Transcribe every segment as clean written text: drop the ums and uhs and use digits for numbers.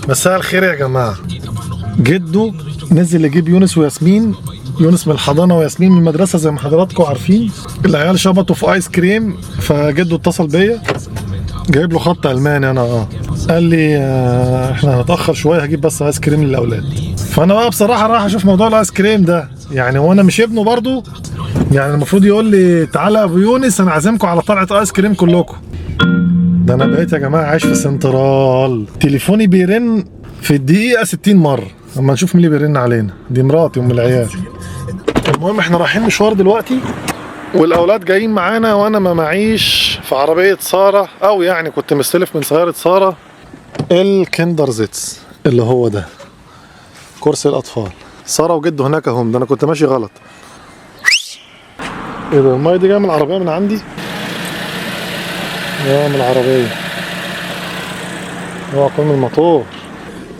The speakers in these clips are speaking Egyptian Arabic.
مساء الخير يا جماعة. جدو نزل يجيب يونس وياسمين، يونس من الحضانة وياسمين من المدرسة زي ما حضراتكم عارفين. العيال شبطوا في ايس كريم، فجدو اتصل بيا جايب له خط الماني انا قال لي احنا هنتاخر شوية، هجيب بس ايس كريم للاولاد. فانا بقى بصراحة رايح اشوف موضوع الايس كريم ده، يعني وانا مش ابنه برضو، يعني المفروض يقول لي تعالى يا ابو يونس انا عازمكم على طلعه ايس كريم كلكم. ده انا بقيت يا جماعة عايش في سنترال، تليفوني بيرن في الدقيقة 60 مرة. اما نشوف مين اللي بيرن علينا، دي مراتي ام العيال. المهم احنا رايحين مشوار دلوقتي والاولاد جايين معانا، وانا ما معيش في عربية ساره، او يعني كنت مستلف من سيارة ساره ال Kindersitz اللي هو ده كرسي الاطفال. ساره وجده هناك اهم، ده انا كنت ماشي غلط. ايه ده المية دي جاية من العربية من عندي؟ جاية من العربية. اوعى يكون من الموتور.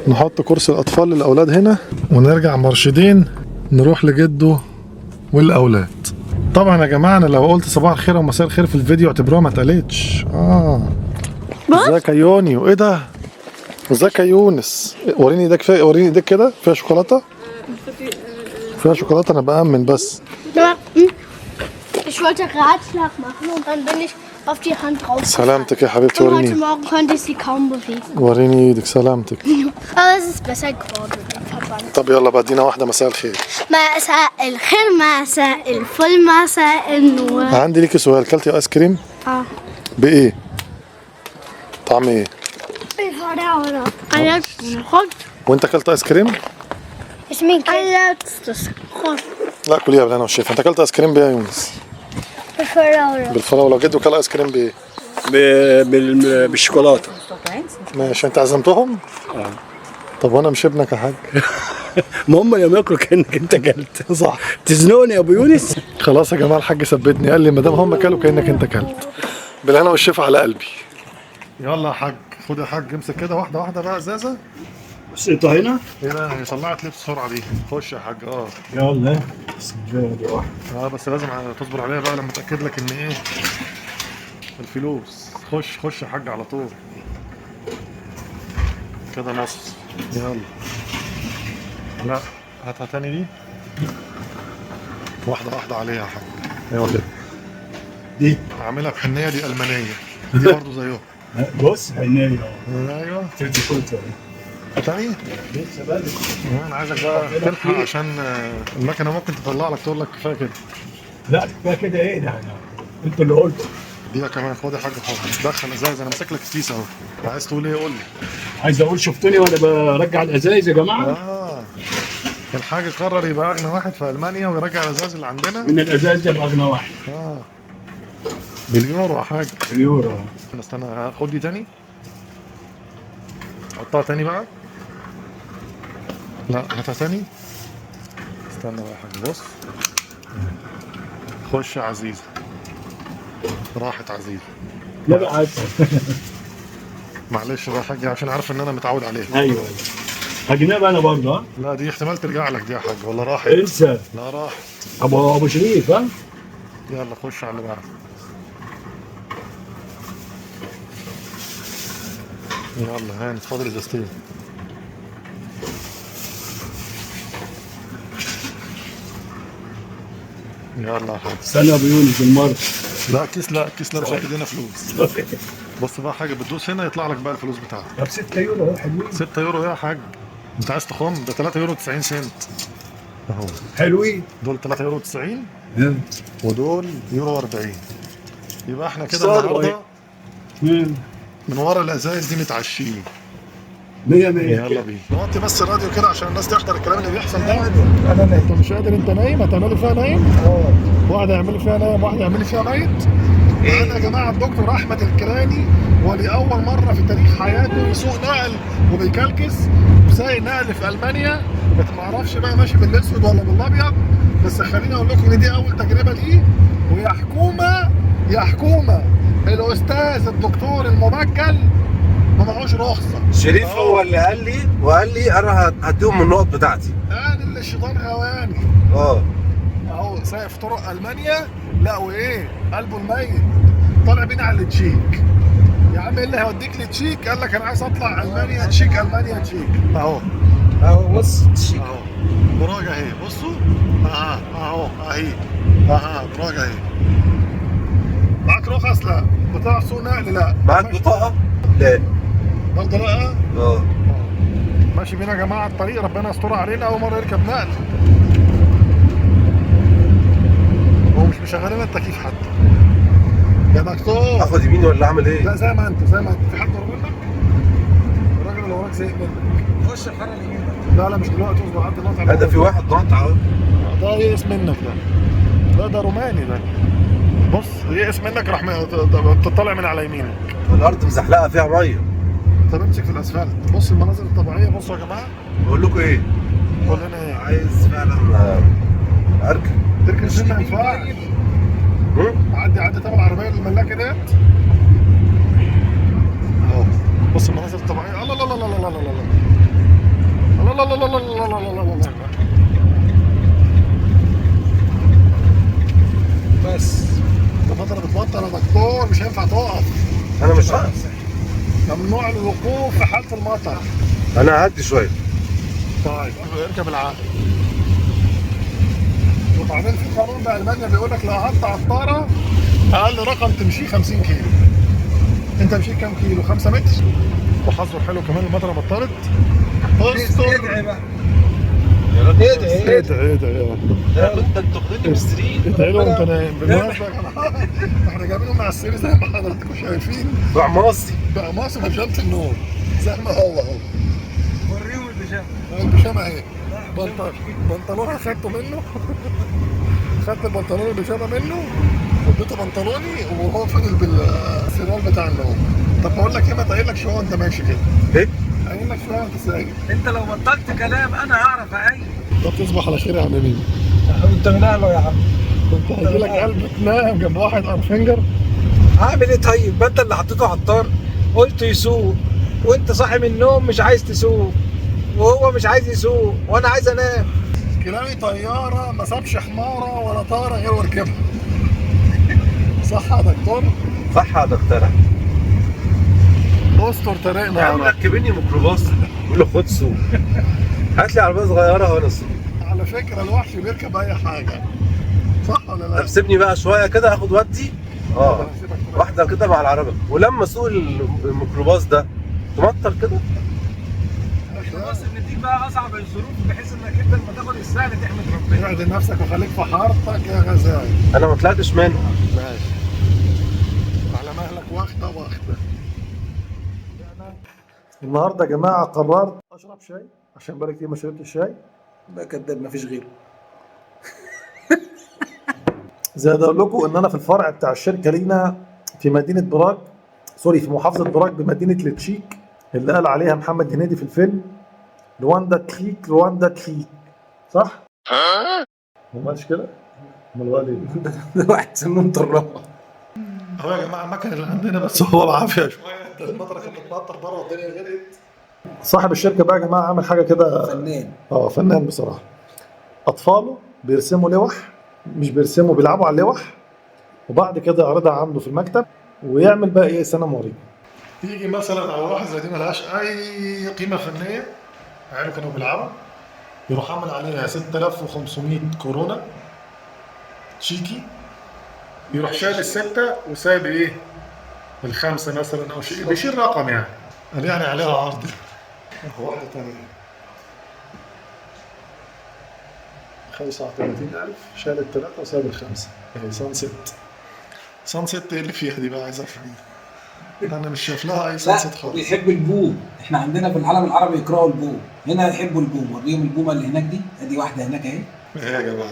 نحط كرسي الاطفال للاولاد هنا ونرجع مرشدين نروح لجده والاولاد. طبعا يا جماعة انا لو قلت صباح الخير او مساء الخير في الفيديو اعتبروها ما اتقالتش. ازيك يا يوني؟ وايه ده؟ ازيك يا يونس؟ وريني ايدك، فيها، وريني ايدك كده، فيها شوكولاتة؟ فيها شوكولاتة، انا بامن بس. Ich wollte Ratschlag machen und dann bin ich auf die Hand drauf. سلامتك يا حبيبتي. Und heute وريني Morgen konnte ich sie kaum bewegen. وريني ايدك، سلامتك. Aber es ist besser geworden mit dem Verband. طب يلا بقى ادينا واحدة مساء الخير. مساء الخير، مساء الفل، مساء النور. عندي ليكي سؤال، كلتي ايس كريم؟ اه. بايه؟ طعم ايه؟ بالفراولة. أنا خد. وانت اكلت ايس كريم؟ أنا خد. لا كليها بالهنا والشفا. انت اكلت ايس كريم بايه يا يونس؟ بالفراولة. بالفراوله. جدو كل ايس كريم بايه؟ بالشوكولاته. ماشي، انت عزمتهم؟ اه. طب وانا مش ابنك يا حاج؟ ما هم لما ياكلوا كانك انت اكلت. صح. تزنقني يا ابو يونس. خلاص يا جماعة الحاج ثبتني، قال لي ما دام هم كلوا كانك انت كلت. بالهنا والشفا على قلبي. يلا يا حاج، خد يا حاج، امسك كده واحدة واحدة بقى ازازة. بص انت هنا. ايه ده هي طلعت ليه بسرعة دي؟ خش يا حاج. يلا بسم الله، دي واحدة. بس لازم تصبر عليها بقى لما اتاكد لك ان ايه الفلوس. خش خش يا حاج على طول كده نص. يلا لا هاتها تاني دي، واحدة واحدة عليها يا حاج. ايوه كده. دي عاملها بحنيه، دي المانية دي برضه زيهم. بص حنيه. ايوه. تدي كنت تاني؟ لسه بدري. انا عايزك بقى تلحق عشان المكنه ممكن تطلع لك تقول لك كفاية كده. لا كفاية كده ايه ده؟ انت اللي قلت. دي كمان خد يا حاج، حاضر دخل ازايز، انا ماسك لك الكيس اهو. عايز تقول ايه قول لي. عايز اقول شفتني وانا برجع الازايز يا جماعة. الحاج قرر يبقى اغنى واحد في المانيا ويرجع الازاز اللي عندنا. من الازايز ده يبقى اغنى واحد. باليورو يا حاج. باليورو. استنى خد دي تاني، حطها تاني بقى. لا هاتها تاني. استنى بقى يا حاج، بص خش يا عزيزة. راحت عزيزة. لا بقى عايز. معلش بقى يا حاج عشان عارف ان انا متعود عليها. ايوه ايوه هجيبها بقى انا برضه. لا دي احتمال ترجع لك دي يا حاج، ولا راحت؟ انسى. لا راحت. ابو شريف. ها يلا خش على اللي بعده. يلا هاني اتفضل ازازتين. يلا يا حاج. استنى يا ابو يونس بالمرة. لا كيس، لا كيس، لا مش هيدينا فلوس. بص بقى حاجة بتدوس هنا يطلع لك بقى الفلوس بتاعتك. طب 6 يورو اهو حلوين. 6 يورو يا حاج، انت عايز تخم؟ ده 3 يورو 90 سنت اهو. حلوين دول 3 يورو 90 ودول يورو 40. يبقى احنا كده النهارده من ورا الازايز دي متعشين 100 100. يلا بينا نوطي بس الراديو كده عشان الناس تحضر الكلام اللي بيحصل ده. انا انت مش قادر، انت نايم، هتعملي فيها نايم؟ واحد هيعمل فيها نايم، واحد هيعمل فيها ميت. معانا يا جماعة الدكتور احمد الكيلاني، ولاول مرة في تاريخ حياته يسوق نقل وبيكلكس، وسايق نقل في المانيا. ما اعرفش بقى ماشي بالاسود ولا بالابيض، بس خليني اقول لكم ان دي اول تجربه ليه. ويا حكومة يا حكومة، الاستاذ الدكتور المبجل ما معهوش رخصه. شريف هو اللي قال لي، وقال لي انا هديهم النقط بتاعتي. قال اللي الشيطان غواني. اهو سايق في طرق المانيا، لا وايه قلبه الميت طالع بينا على التشيك. يا عم ايه اللي هيوديك لتشيك؟ قال لك انا عايز اطلع المانيا تشيك، المانيا تشيك. اهو اهو بص تشيك اهو براج اهي، بصوا اهو اهي براج اهي. معاك رخص؟ لا. بتعرف سوق نقل؟ لا. معاك بطاقة؟ لا. برضه لا. اه ماشي بينا يا جماعة الطريق، ربنا يستر علينا. اول مرة يركب نقل هو مش مشغلين التكييف حتى يا دكتور. اخد يمين ولا اعمل ايه؟ لا زي ما انت، زي ما انت. في حد ورا منك؟ الراجل اللي وراك زهق منك. خش الحارة اليمين بقى. لا لا مش دلوقتي، اصبر عدي النقطة. ده في واحد قطع اهو. ده يئس منك ده. لا ده روماني ده. بص يئس منك، راح تطلع من على يمينك. الارض مزحلقه فيها مية. طب امسك في الاسفلت. بص المناظر الطبيعية، بصوا يا جماعة. بقول لكم ايه؟ قول لنا ايه؟ عايز فعلا اركب. تركب فين؟ ما ينفعش. عدي عدي. طب العربية الملاكه ديت اهو. بص المناظر الطبيعية. الله الله الله الله الله الله الله الله الله الله الله الله الله. بس المطره بتمطر يا دكتور، مش هينفع تقف. انا مش هقف. ممنوع الوقوف في حاله المطر. انا هعدي شوية. طيب اركب العقل. وبعدين في قانون بالمانيا بيقول لك لو قعدت على الطاره اقل رقم تمشيه 50 كيلو. انت مشيت كام كيلو؟ 5 متر. وحظه حلو كمان المطره مطرت. استر. ادعي بقى. ادعي ادعي ادعي. انت بتاخدني بالسرير. ادعي له وانت نايم. بالمناسبة يا جماعة احنا جايبينه مع السرير زي ما حضراتكم شايفين. بعماصي. بعماصي ببيجامه النوم زي ما هو اهو. وريهم البيجامه. البيجامه اهي. بنطلون اخدته منه. خدت البنطلون البيجامه منه واديته بنطلوني وهو فضل بالسروال بتاع النوم. طب بقول لك ايه، ما تقيل لك شوية وانت ماشي كده. ايه؟ قايل لك شوية وانت سايق. انت لو بطلت كلام انا هعرف اقيل. طب تصبح على خير يا عم ميمي. انت من اهله يا عم. انت هيجي لك قلب تنام جنب واحد ارفنجر. هعمل ايه طيب؟ ما انت اللي حطيته على الطار، قلت يسوق وانت صاحي من النوم مش عايز تسوق، وهو مش عايز يسوق وانا عايز انام. كلامي طيارة ما سابش حماره ولا طاره غير وركبها. صح يا دكتور؟ صح يا دكتور. استر طريقنا يا عم ركبني ميكروباص. بقول له خد سوق. هات لي عربية صغيرة وانا اسوق. على فكرة الوحش بيركب اي حاجة. صح ولا لا؟ طب سيبني بقى شوية كده اخد ودي. واحدة كده مع العربية. ولما اسوق الميكروباص ده تمطر كده. بس نديك بقى اصعب الظروف بحيث انك انت لما تاخد السهل تحمد ربنا. اعدل نفسك وخليك في حارتك يا غزال. انا ما طلعتش منها. ماشي. على مهلك، واخده واخده. النهارده يا جماعة قررت اشرب شاي عشان بقالي كتير ما شربتش شاي. ده كداب مفيش غيره. زي ما اقول لكم ان انا في الفرع بتاع الشركة لينا في مدينة براغ، sorry في محافظة براغ بمدينة التشيك اللي قال عليها محمد هنيدي في الفيلم رواندا تشيك، رواندا تشيك، صح؟ ما قالش كده؟ امال قال ايه؟ ده واحد سنة مطربه. اهو يا جماعة المكن اللي عندنا بس هو بعافية شوية، ده المطره كانت بتمطر بره والدنيا غرقت. صاحب الشركة بقى يا جماعة عامل حاجة كده فنان. فنان بصراحة. اطفاله بيرسموا لوح، مش بيرسموا، بيلعبوا على اللوح وبعد كده يعرضها عنده في المكتب ويعمل بقى ايه سنة موريكم. يجي مثلا على لوحة زي دي ملهاش اي قيمة فنية، عياله كانوا بيلعبوا، يروح عامل عليها 6500 كورونا تشيكي، يروح شايل الستة وسايب ايه؟ الخمسة مثلا او شيء، بيشيل رقم يعني. قال يعني عليها عرض. واحدة ثانية 35000، شال الثلاثة وساب الخمسة. اهي sunset. sunset ايه اللي فيها دي بقى؟ عايز افهم. انا مش شايف لها اي sunset خالص. بيحب البوم، احنا عندنا في العالم العربي يكرهوا البوم، هنا يحبوا البوم. وريهم البومه اللي هناك دي، ادي واحدة هناك اهي. ايه يا جماعة؟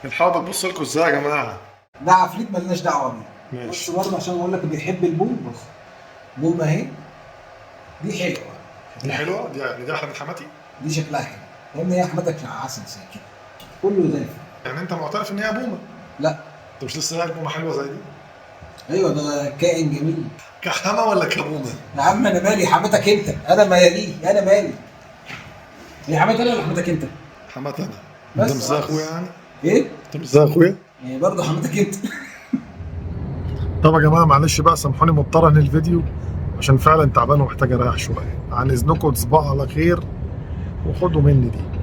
الحاضر بص لكم ازاي يا جماعة. ده عفريت مالناش دعوه بيه. ماشي. بص برضه عشان اقول لك بيحب البوم، بص بومه اهي. دي حلوة. دي حلوة؟ دي يعني دي احلى من حماتي؟ دي شكلها حلو. يا ابني هي حماتك عسل زي كده. كله زي الفل. يعني انت معترف ان هي بومه؟ لا. انت مش لسه قايل بومه حلوة زي دي؟ ايوه ده كائن جميل. كحمه ولا كبومه؟ يا عم انا مالي، حماتك انت، انا مالي، انا مالي. هي حماتي انا ولا حماتك انت؟ حماتي انا. بس انت مش زي اخويا يعني؟ ايه؟ انت مش زي اخويا؟ يعني برضه حماتك انت. طب يا جماعة معلش بقى سامحوني مضطر انهي الفيديو عشان فعلا تعبان ومحتاج اريح شوية. عن اذنكم تصبحوا على خير، وخدوا مني دي.